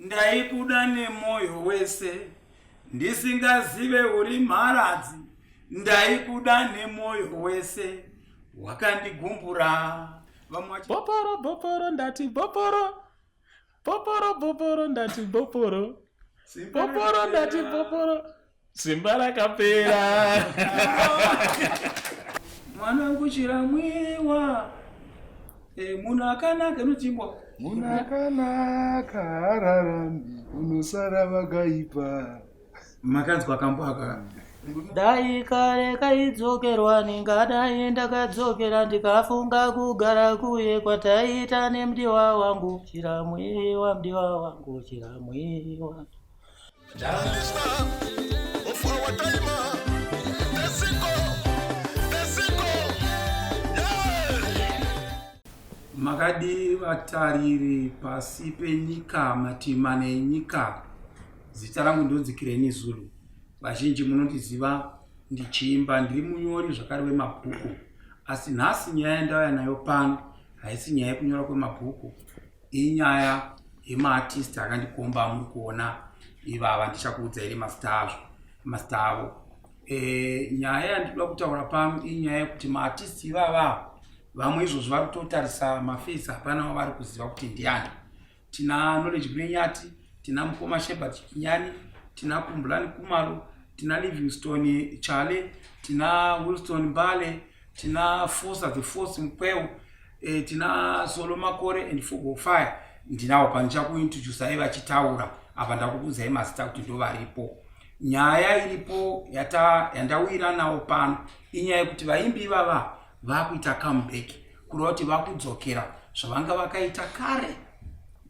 Ndaikuda nemoyo wese ndisingazive uri mharadzi, ndaikuda nemoyo wese wakandigumbura. Vamwe Boporo boporo ndati boporo boporo boporo ndati boporo boporo ndati boporo simba rakapera. Mwanangu chiramwiwa e, munhu akanaka inochimbwa Munhu akanaka hararami, unosara vakaipa. Makanzwa kambo aka? Dai kare kaidzokerwa, ndingadai ndakadzokera, ndikafunga kugara kuye kwataiita nemudiwa wangu Chiramwiwa, mudiwa wangu Chiramwiwa. Makadii vatariri pasi penyika, matimana enyika? Zita rangu ndonzi Kireni Zulu. Vazhinji munondiziva ndichiimba, ndiri munyori zvakare wemabhuku. Asi nhasi nyaya yandauya nayo pano haisi nyaya yekunyora kwemabhuku, inyaya yemaartist akandikomba amuri kuona ivava. Ndichakuudzai nemazita azvo, mazita avo. Nyaya yandinoda kutaura pano inyaya yekuti maartist ivava vamwe izvozvo vari kutotarisa mafesi, hapana wavari kuziva kuti ndiani. Tina Knowledge Munenyati, tina mukoma Shebert Chinyani, tina Kumbulani Kumalo, tina Livingstone Chale, tina Wilson Mbale, tina Force the Force Mukweu, tina Solo Makore and Fugo Fire. Ndinawo pandichakuintroducai vachitaura apa, ndakukuudzai mazita kuti ndo varipo. Nyaya iripo yandawira nawo pano inyaya yekuti vaimbi ivava vakuita comeback, kureva kuti vakudzokera zvavanga vakaita kare,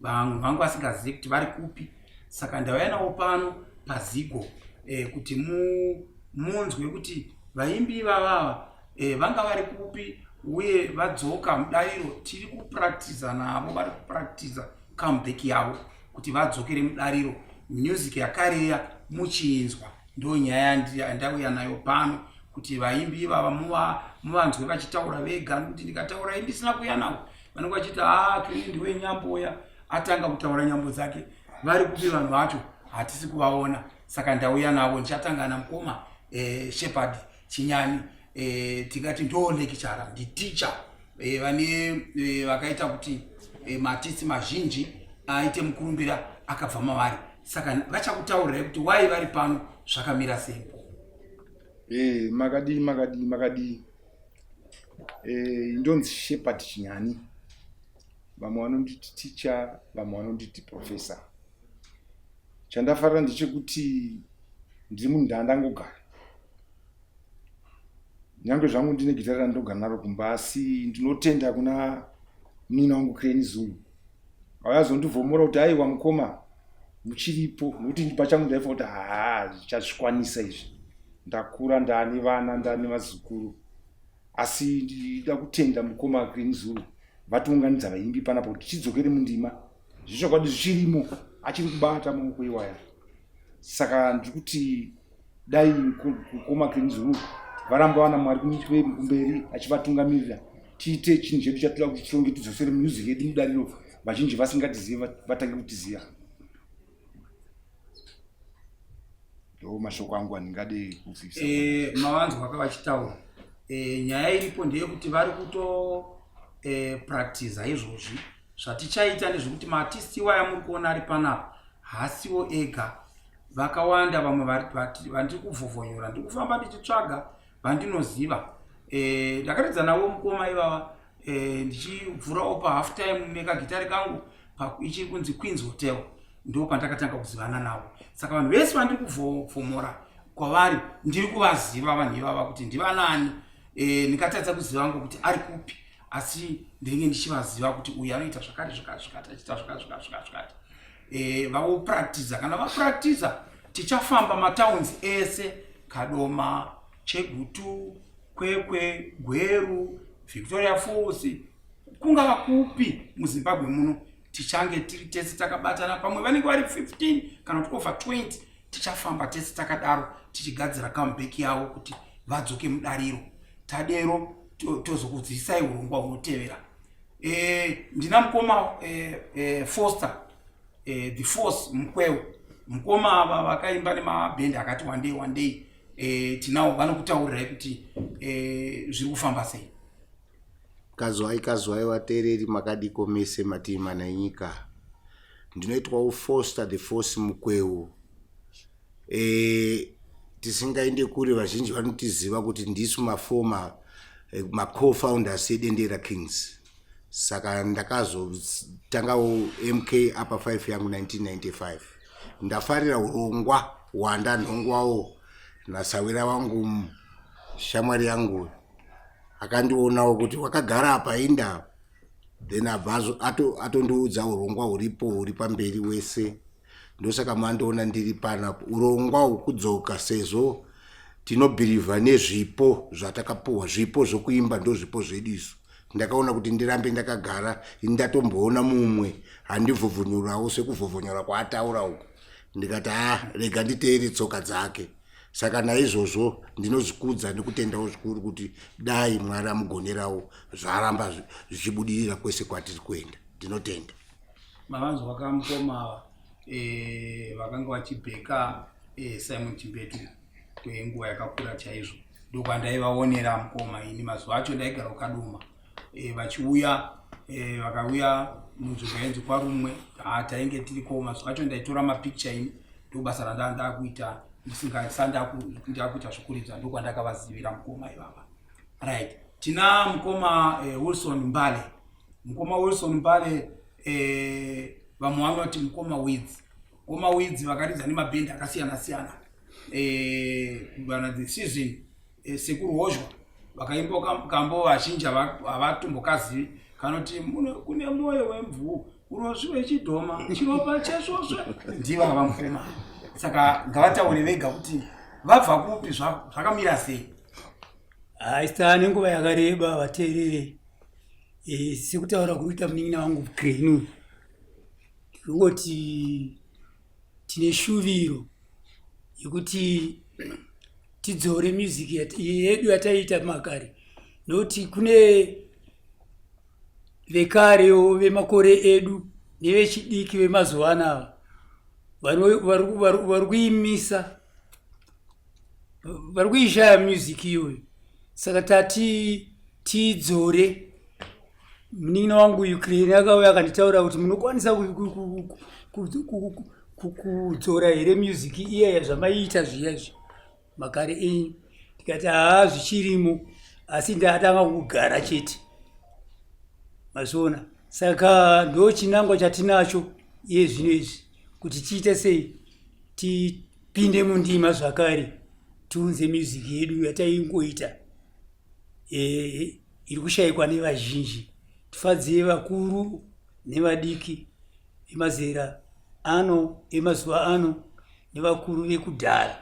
vanhu vangu vasingazivi kuti vari kupi. Saka ndauya navo pano paZigo kuti munzwe kuti vaimbi ivavava vanga vari kupi uye vadzoka mudariro. Tiri kupractiza navo, vari kupractiza comeback yavo kuti vadzokere mudariro, music yakareya muchiinzwa. Ndo nyaya yandauya nayo pano, kuti vaimbi ivava muvanzwe vachitaura vega, nokuti ndikataura ndisina kuuya navo vanenge vachiti, "Ah, Krini ndiwe nyamboya atanga kutaura nyambo dzake. Vari kupi vanhu vacho? Hatisi kuvaona." Saka ndauya navo. Ndichatanga namukoma Shepard Chinyani. Tingati ndo lecturer, nditicha vane vakaita kuti maartist mazhinji aite mukurumbira akabva mavari. Saka vachakutaurirai kuti wai vari pano, zvakamira sei. Makadii, makadii, makadii? Ndonzi Shepard Chinyani, vamwe vanonditi ticha, vamwe vanonditi professor. Chandafarira ndechekuti ndiri munhu ndaandangogara, nyange zvangu ndine gitari randinogara naro kumba, asi ndinotenda kuna munina wangu Kreni Zulu auya kuti, "Aiwa mukoma, muchiripo," nokuti pachangu ndaifa kuti haa, zvichazvikwanisa izvi, ndakura, ndaane vana, ndaane vazukuru. Asi ndida kutenda mukoma Kreni Zulu vatiunganidza vaimbi panapa kuti tichidzokere mundima. Zvichokwadi zvichirimo, achiri kubata maoko iwaya. Saka ndiri kuti dai mukoma Kreni Zulu varamba vana Mwari kumberi achivatungamirira, tiite chinhu chedu chatoda kuti tironge, tidzosere music yedu mudariro, vazhinji vasingatizive vatange kutiziva. Ndo mashoko angu andingade kubvisa. Mavanzwa vachitaura. Nyaya iripo ndeyekuti vari kuto practiza izvozvi. Zvatichaita ndezvekuti maartist iwaya muri kuona ari panapa haasiwo ega, vakawanda vamwe vandiri kuvhovhonyora. Ndiri kufamba ndichitsvaga vandinoziva. Ndakaridza navo mukoma ivava ndichivhurawo pahalf time nekagitari kangu ichiri kunzi Queens Hotel, ndo pandakatanga kuzivana navo. Saka vanhu vese vandiri kuvhomora kwavari ndiri kuvaziva vanhu ivava kuti ndivanani. Ndingatadza kuziva ngo kuti ari kupi, asi ndinenge ndichivaziva kuti uyu anoita zvakati zvakati zvakati, achiita zvakati zvakati zvakati zvakati. Vavopractiza, kana vapractiza tichafamba matowns ese, Kadoma, Chegutu, Kwekwe, Gweru, Victoria Falls, kungava kupi muZimbabwe muno, tichange tiri tese takabatana. Pamwe vanenge vari 15 kana kuti over 20. Tichafamba tese takadaro tichigadzira comeback yavo kuti vadzoke mudariro. Tadero tozokudzivisai urongwa hunotevera. Ndina mukoma Foster. eh, the Force Mukweu. Mukoma ava vakaimba nemabhendi akati wandei wandei. Eh, tinawo vanokutaurirai kuti eh, zviri kufamba sei. Kazwai kazwai vateereri, makadiko mese mativi mana enyika? Ndinoitwawo Foster the Force Mukweu. Tisingaende kure, vazhinji vanotiziva kuti ndisu maformer maco-founders eDendera Kings. Saka ndakazotangawo MK apa 5 yangu 1995. Ndafarira urongwa hwandanhongwawo nasawira wangu, shamwari yangu akandionawo kuti wakagara apa inda, then abva atondiudza urongwa huripo, huri pamberi wese. Ndosaka mandiona ndiri panapa, urongwa hwekudzoka, sezvo tinobhirivha nezvipo zvatakapuhwa. Zvipo zvokuimba ndo zvipo zvedu isu. Ndakaona kuti ndirambe ndakagara, ndatomboona mumwe handivhovhonyurawo sekuvhovhonyora kwaataura uku, ndikati, "Ha, rega nditeere tsoka dzake." Saka naizvozvo ndinozvikudza nekutendawo zvikuru kuti dai Mwari amugonerawo, zvaramba zvichibudirira kwese kwatiri kuenda. Ndinotenda. Mavanzwa kamukoma ava, vakanga vachibheka Simon Chimbetu kwenguva yakakura chaizvo. Ndokwandaivaonera mukoma ini. Mazuva acho ndaigara kuKadoma. Vachiuya, vakauya munzvimbo yainzi kwaRumwe. Ha, tainge tiriko mazuva acho. Ndaitora mapicture ini, ndobasa randaa ndakuita ndakuita zvokuridza. Ndokwandakavazivira mukoma ivava. Right, tina mukoma Wilson Mbale. Mukoma Wilson Mbale, vamwe vanoti mukoma Wids. Mukoma Wids vakaridza nemabhendi akasiyana siyana, vana The Season, Sekuru Hozhwa vakaimba kambo vazhinji havatombokazivi, kanoti, "Kune mwoyo wemvuu, urozvi wechidhoma, chiropa chesvosve." Ndivava mukoma, saka ngavataure vega kuti vabva kupi, zvakamira sei. Haisi nenguva yakareba, vateerere. Sekutaura kuri kuita munin'ina wangu Crane, tirikungoti tine shuviro yekuti tidzore music yedu yataiita makare, nokuti kune vekarewo vemakore edu nevechidiki vemazuva anava vari kuimisa, vari kuishaya music iyoyo. Saka tati tiidzore. Munin'ina wangu Ukraine akauya akanditaura kuti munokwanisa kudzora here music iyaya zvamaiita zviya izvi makare enyu? Tikati, "Haa, zvichirimo, asi ndatanga kugara chete." Mazviona? Saka ndo chinangwa chatinacho iye zvino izvi, kuti tiite sei tipinde mundima zvakare, tiunze music yedu yataingoita, iri kushayikwa nevazhinji, tifadze vakuru nevadiki vemazera ano, emazuva ano, nevakuru vekudhara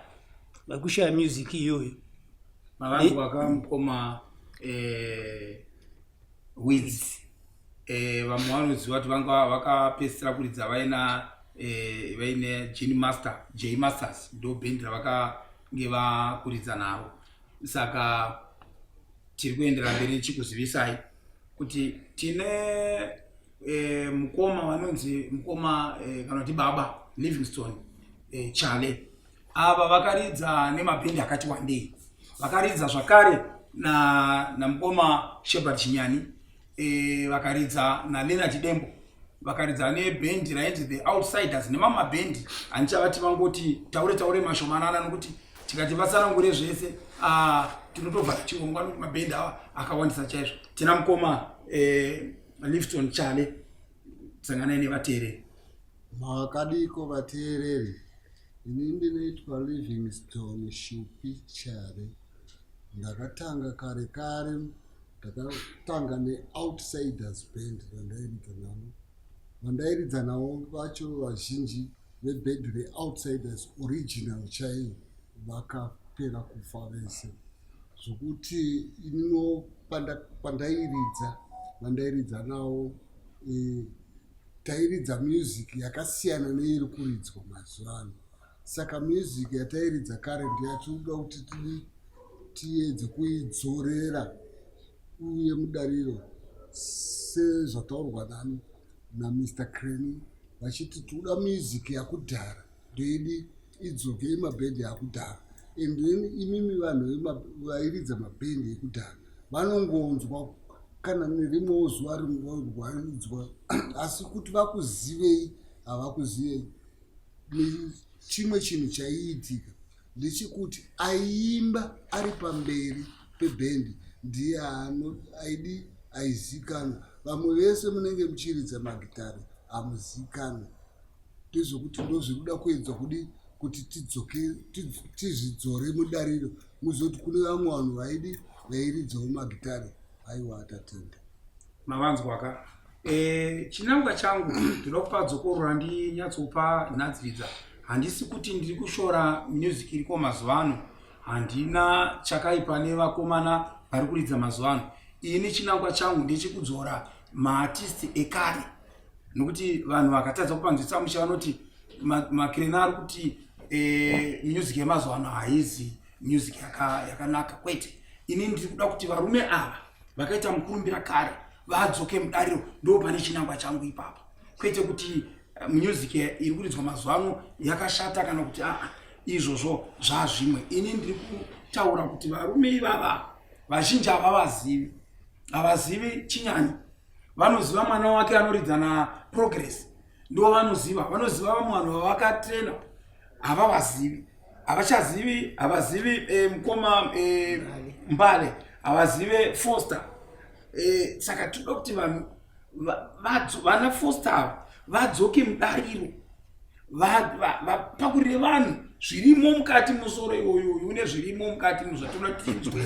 vari kushaya music iyoyo. Mavanzwa kamukoma Wids? Vamwe vanoziva kuti vanga vakapedzisira kuridza vaina vaine Gene Master, J Masters, ndo bhendi ravakange vakuridza navo. Saka tiri kuendera mberi tichikuzivisai kuti tine mukoma vanonzi mukoma kana kuti baba Livingstone Chale. Ava vakaridza nemabhendi akati wandei. Vakaridza zvakare namukoma Shebard Chinyani, vakaridza naLeonard Dembo, vakaridza nebhendi rainzi The Outsiders, nemamwe mabhendi handichavati. Vangoti taure taure mashomanana, nokuti tikati vatsanangure zvese, ah, tinotovhara chirongwa, nokuti mabhendi ava akawandisa chaizvo. Tina mukoma Livingstone Chale, sanganai nevateereri. Makadiko vateereri? Ini ndinoitwa Livingstone Shupi Chare. Ndakatanga kare kare, ndakatanga neOutsiders Band randairidza navo. Vandairidza navo vacho vazhinji vebhendi reOutsiders original chaiyo vakapera kufa vese, zvokuti inino pandairidza, vandairidza navo, tairidza music yakasiyana neiri kuridzwa mazuva ano. Saka music yatairidza kare ndeyatinoda kuti tiedze kuidzorera uye mudariro, sezvataurwa nani naMr Crane. vachiti tikuda music yakudhara ndoidi idzoke yemabhendi akudhara and then imimi vanhu vairidza mabhendi ekudhara vanongonzwa kana nerimwewo zuva rimorwaridzwa asi kuti vakuzivei havakuzivei chimwe chinhu chaiitika ndechekuti aiimba ari pamberi pebhendi ndiye aidi aizikanwa vamwe vese munenge muchiridza magitare hamuzikanwe ndezvekuti ndozvekuda kuedza kudi kuti tidzoke tizvidzore mudariro muzoti kune vamwe vanhu vaidi vairidzawo magitare aiwa atatenda mavanzwaka e, chinangwa changu ndinoda kupa dzokorora ndinyatsopa nhadziridza handisi kuti ndiri kushora music iriko mazuva ano handina chakaipa nevakomana vari kuridza mazuva ano ini chinangwa changu ndechekudzora maartist ekare nokuti vanhu vakatadza kupanzwisa musha vanoti makirena ari kuti e, music yemazuva ano haizi music yakanaka yaka kwete ini ndiri kuda kuti varume ava vakaita mukurumbira kare vadzoke mudariro ndo pane chinangwa changu ipapo kwete kuti eh, music iri kuridzwa mazuva ano yakashata kana kuti aa izvozvo zvazvimwe ini ndiri kutaura kuti varume ivava vazhinji havavazivi havazivi chinyani vanoziva mwana wake anoridza naprogress ndo vanoziva vanoziva vamwe vanhu vavakatrena havavazivi havachazivi havazivi eh, mukoma eh, mbale havazive foster eh, saka tinoda kuti vanhu vana foster ava vadzoke mudariro vapakurire vanhu zvirimo mukati musoro iwoyo uyu une zvirimo mukati muzvatinoda tinzwe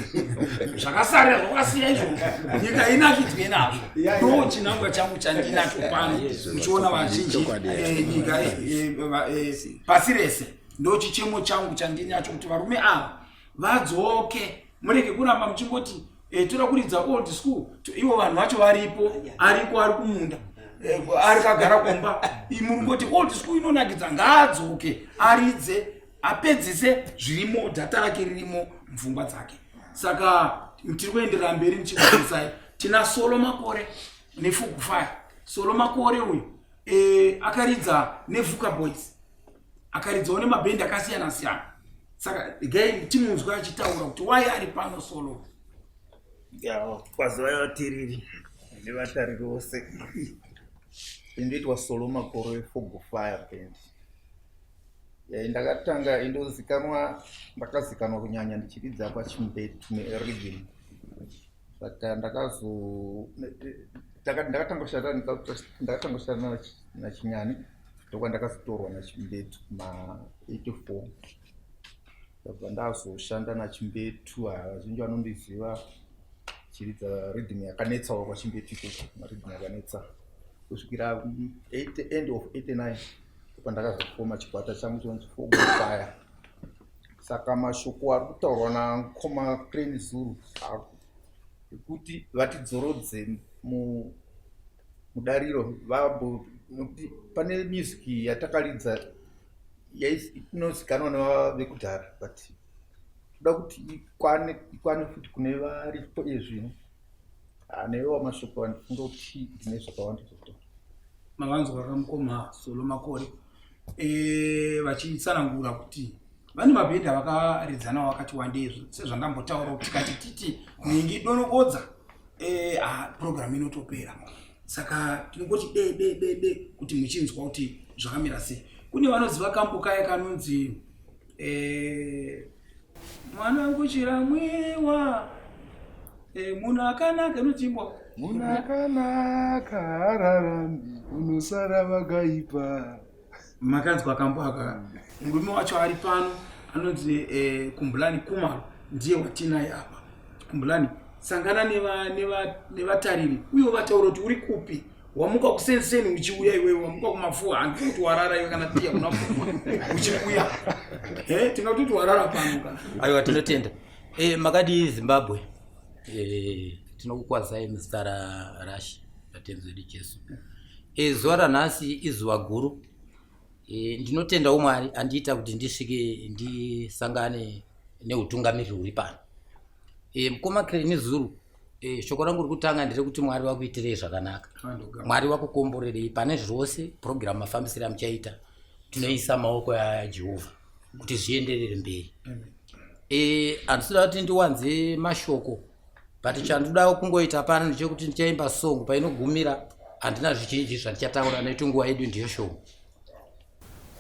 zvakasarira zvakasiya izvozvo nyika inakidzwe nazvo ndo chinangwa changu chandinacho pano muchiona vazhinji eh, nyika eh, eh, pasi rese ndo chichemo changu chandinacho kuti varume ava vadzoke murege kuramba muchingoti eh, toda kuridza old school ivo vanhu vacho varipo ariko ari kumunda eh, ari kagara kumba muri kungoti old school inonakidza ngaadzoke aridze apedzise zvirimo dhata rake ririmo mupfungwa dzake saka tiri kuenderera mberi ndichikuisai tina solo makore nefugufaya solo makore uyu e, akaridza nevuka boys akaridzawo nemabhendi akasiyana siyana saka gai timunzwe achitaura kuti why ari pano solo kwaziva vatiriri nevatariri vose indoitwa solo makoro efogofire band ndakatanga indozikanwa ndakazikanwa kunyanya ndichiridza kwachimbetu nerhythm saka ndakazo ndakatanga kushanda ndakatanga kushanda nachinyani ndokwandakazotorwa nachimbetu kuma 84 ndabva ndazoshanda nachimbetu vazhinji vanondiziva chiridza rhythm yakanetsawo kwachimbetu ikoko marhythm yakanetsa kusvikira end of 89 ndopandakazofoma chikwata changu chinonzi fogofire saka mashoko ari kutaurwa namukoma crane zuru ekuti vatidzorodze mudariro vambo nokuti pane music yatakaridza inozikanwa nevekudhara but toda kuti ikwane ikwane futi kune varipo iye zvino hanewa mashoko andifunga kuti ndine zvakawanda zvekutaura mavanzwa vakamukoma solo makore e, vachitsanangura kuti vane mabhedhi avakaridzana vakati wandei sezvandambotaura kuti tikati titi ningi donokodza e, ah, program inotopera saka tinongoti de de de de kuti muchinzwa kuti zvakamira sei kune vanoziva kambo kaya kanonzi e, mwanangu chiramwiwa e, munhu akanaka inochimbwa munhu akanaka hararami unosara vakaipa makanzwa kambo aka murume wacho ari pano anonzi eh, kumbulani kumalo ndiye watinaye apa kumbulani sangana nevatariri neva, neva uye vataura kuti uri kupi wamuka kusenseni uchiuya iwewe wamuka kumafuwa handii kuti warara iwe kana tiya kuna fuma uchiuya eh, tingatoti warara pano ka aiwa tinotenda e, makadii zimbabwe e, tinokukwazai muzita rashe ratenzi wedu jesu e, zuva ranhasi izuva guru e, ndinotendawo mwari andiita kuti ndisvike ndisangane neutungamiriri huri pano e, mukoma kreni zuru E, shoko rangu rikutanga nderekuti Mwari vakuitirei zvakanaka. Mwari vakukomborerei pane zvose program mafambisiro amuchaita tinoisa maoko aJehovha kuti zvienderere mberi. E, handisida kuti ndiwanze mashoko but chandoda kungoita pano ndechekuti ndichaimba song painogumira handina zvizhinji zvandichataura nekuti nguva yedu ndiyo shoma.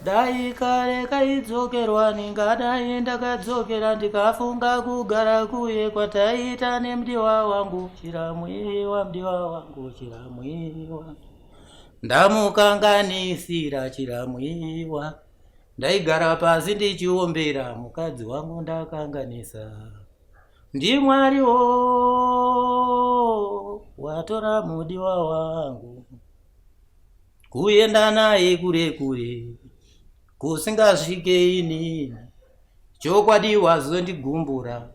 Dai kare kaidzokerwa ndingadai ndakadzokera ndikafunga kugara kuye kwataiita nemudiwa wangu chiramwiwa mudiwa wangu chiramwiwa ndamukanganisira chiramwiwa ndaigara pasi ndichiombera mukadzi wangu ndakanganisa ndimwari wo watora mudiwa wangu kuenda naye kure kure kusingasvike inini chokwadi wazondigumbura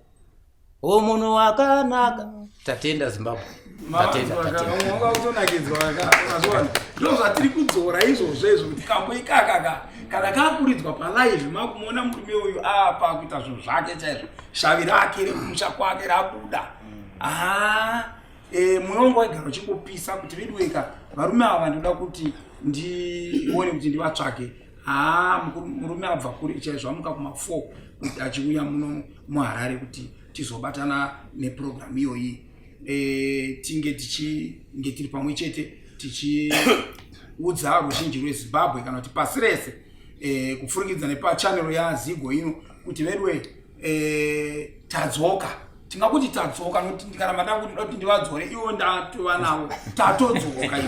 o munhu wakanaka tatenda zimbabwe tatenda tatenda ndo zvatiri kudzora izvozvo izvo kuti kambo ikakaka kana kakuridzwa palive makumuona murume uyu apa kuita zvinhu zvake chaizvo shavi rake rekumusha kwake rabuda haa E, mwoyo wangu waigara uchingopisa kuti veduweka varume ava ndinoda kuti ndione kuti ndivatsvake haa murume abva kure chaizvo amuka kuma 4 kuti achiuya muno muharare kuti tizobatana neprogramu iyoyi e, tinge tichinge tiri pamwe chete tichiudza ruzhinji rwezimbabwe kana kuti pasi rese e, kupfurikidza nepachanel yazigo ino kuti veduwe e, tadzoka tingakuti tadzoka nokuti ndikaramba ndakuti ndoda kuti ndivadzore ivo ndatova navo tatodzoka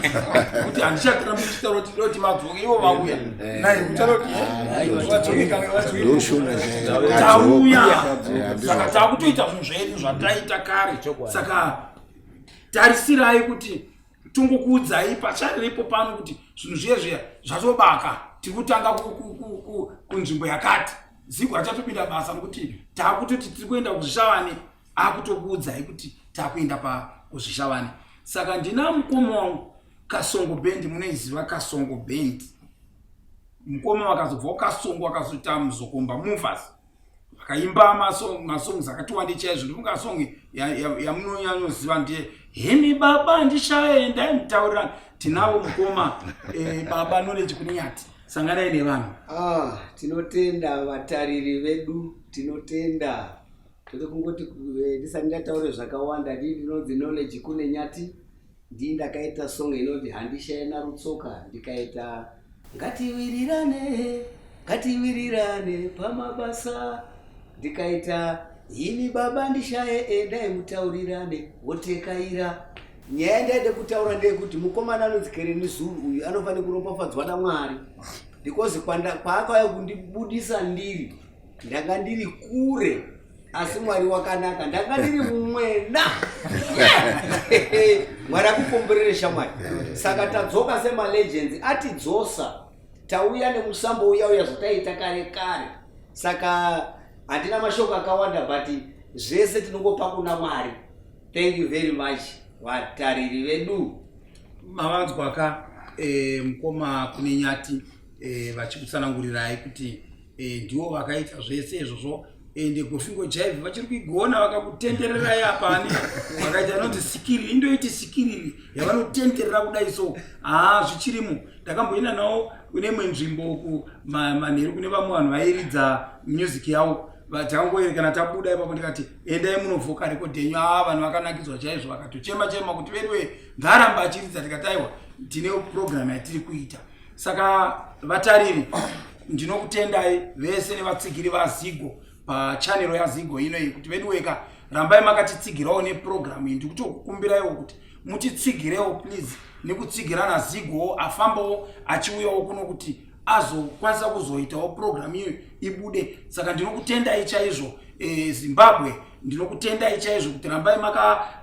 kuti handichatiramba ndichitaura kuti ndoda kuti vadzoke ivo vauya nai kutaura kuti vadzoke kana vadzoke tauya saka takutoita zvinhu zvedu zvataita kare saka tarisirai kuti tongokuudzai pacharipo pano kuti zvinhu zviye zviya zvatobaka tiri kutanga kunzvimbo yakati zigo achatopinda basa nokuti taakutoti tiri kuenda kuzvishavane akutokuudzai kuti takuenda pakuzvishavane saka ndina mukoma wangu kasongo band munoiziva kasongo band mukoma vakazobva kasongo akazoita muzokomba movers vakaimba masongs akati wande chaizvo ndofunga song yamunonyanyoziva ndiye hemi baba ndishaye endai mutaurirani tinavo mukoma eh, baba knowledge kunyati sanganai nevanhu ah, tinotenda vatariri vedu tinotenda tode kungoti eh, ndisati ndataure zvakawanda ndii ndinonzi knowledge kune nyati Ndii ndakaita song inoti handishaye narutsoka ndikaita ngatiwirirane ngatiwirirane pamabasa ndikaita ini baba ndishaye endai mutaurirane wotekaira nyaya ndaida kutaura ndeyekuti mukomana anonzi kereni zulu uyu anofanira kuropafadzwa namwari because kwaakauya kundibudisa ndiri ndanga ndiri kure asi mwari wakanaka ndanga ndiri mumwena mwari akukomborere shamwari saka tadzoka semalegends atidzosa tauya nemusambo uya uya zvataiita kare kare saka handina mashoko akawanda but zvese tinongopa kuna mwari thank you very much vatariri vedu mavanzwaka eh, mukoma kune nyati eh, vachikutsanangurirai kuti e, ndiwo vakaita zvese izvozvo ende gofingo jive vachiri kuigona vakakutendererai apani vakaita inonzi sikiriri indoiti sikiriri yavanotenderera kudai so haa zvichirimo ndakamboenda nawo kune imwe nzvimbo ku manheru kune vamwe vanhu vairidza music yavo takangoerekana tabuda ipapo ndikati endai munovhoka rekodhi yenyu aa vanhu vakanakidzwa chaizvo vakatochema chema kuti veduwe ngaaramba achiridza tikati aiwa tine program yatiri kuita saka vatariri ndinokutendai vese nevatsigiri vazigo pachanero yazigo ino iyi kuti veduweka rambai makatitsigirawo nepurogiramu iyi ndikutokukumbiraiwo kuti mutitsigirewo please nekutsigirana zigowo afambawo achiuyawo kuno kuti azokwanisa kuzoitawo purogiramu iyo ibude saka ndinokutendai chaizvo e, zimbabwe ndinokutendai chaizvo kuti rambai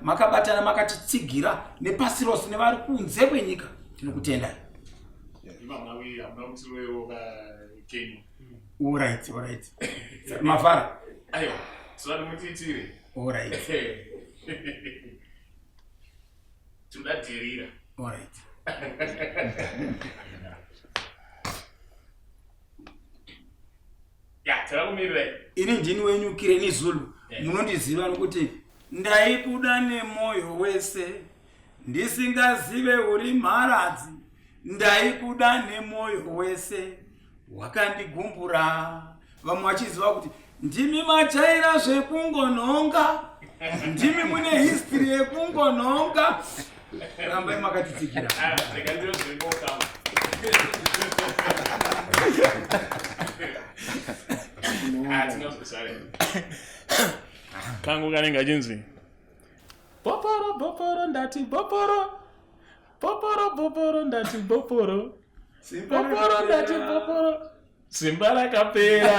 makabatana makatitsigira nepasi rose nevari kunze kwenyika tinokutendai Alright, alright. Mafara. Aiwa, sani mutiitire. Alright. Tinoda dhirira. Alright. Ya, tava kumirira. Ini ndini wenyu Kireni Zulu. Munondiziva nokuti Ndaikuda nemwoyo wese ndisingazive uri mharadzi ndaikuda nemwoyo wese wakandigumbura vamwe vachiziva kuti ndimi machaira zvekungonhonga ndimi mune history yekungonhonga rambai makatitsigira Kangu kanenge achinzi boporo boporo ndati boporo boporo boporo ndati boporo boporo ndati boporo simba rakapera.